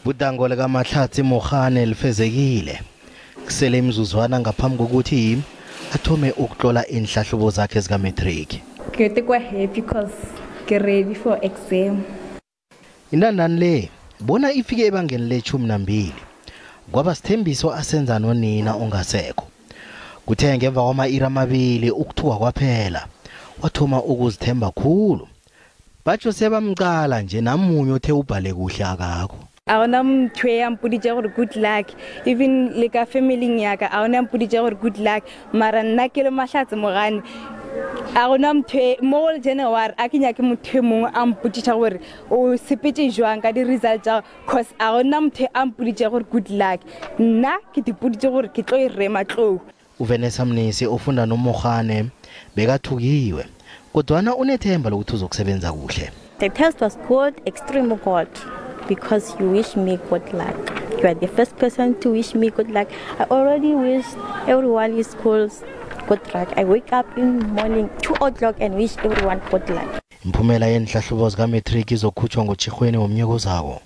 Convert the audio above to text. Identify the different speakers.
Speaker 1: Budango likaMahlatsi Mogane lifezekile. Kusele imizuzwana ngaphambi kokuthi athome ukutlola inhlahlubo zakhe zika-matric.
Speaker 2: Ke te kwa happy 'cause ke ready for exam.
Speaker 1: Intandani le bona ifike ebangeni le-12 kwaba sithembiso asenza nonina ongasekho. Kuthe ngemva kwama-iri 2 ukuthuka kwaphela, wathoma ukuzithemba khulu. Batsho sebamqala nje, namunye othe ubhale kuhle akakho.
Speaker 2: A gona motho e a mpoditše gore good luck, even le ka familing yaka a gona mpoditše gore good luck, mara nna ke le Mahlatse Mogane a gona motho mo go January a ke nyake motho e mongwe a mpotsiša gore o sepetse jwang ka di-result tsa, 'cause a gona motho a mpoditše gore good luck. Nna ke dipoditše gore ke tlo e rema tlou.
Speaker 1: UVanessa Mnisi ufunda noMogane bekathukiwe, kodwana unethemba lokuthi uzokusebenza kuhle.
Speaker 3: The test was good, extremely good, because you wish me good luck. You are the first person to wish me good luck. I already wish everyone in school good luck. I wake up in the morning, 2 o'clock, and wish everyone good luck.
Speaker 1: Imphumela yenhlahlubo zika-matric izokhutshwa ngoTjhirhweni womnyaka ozako.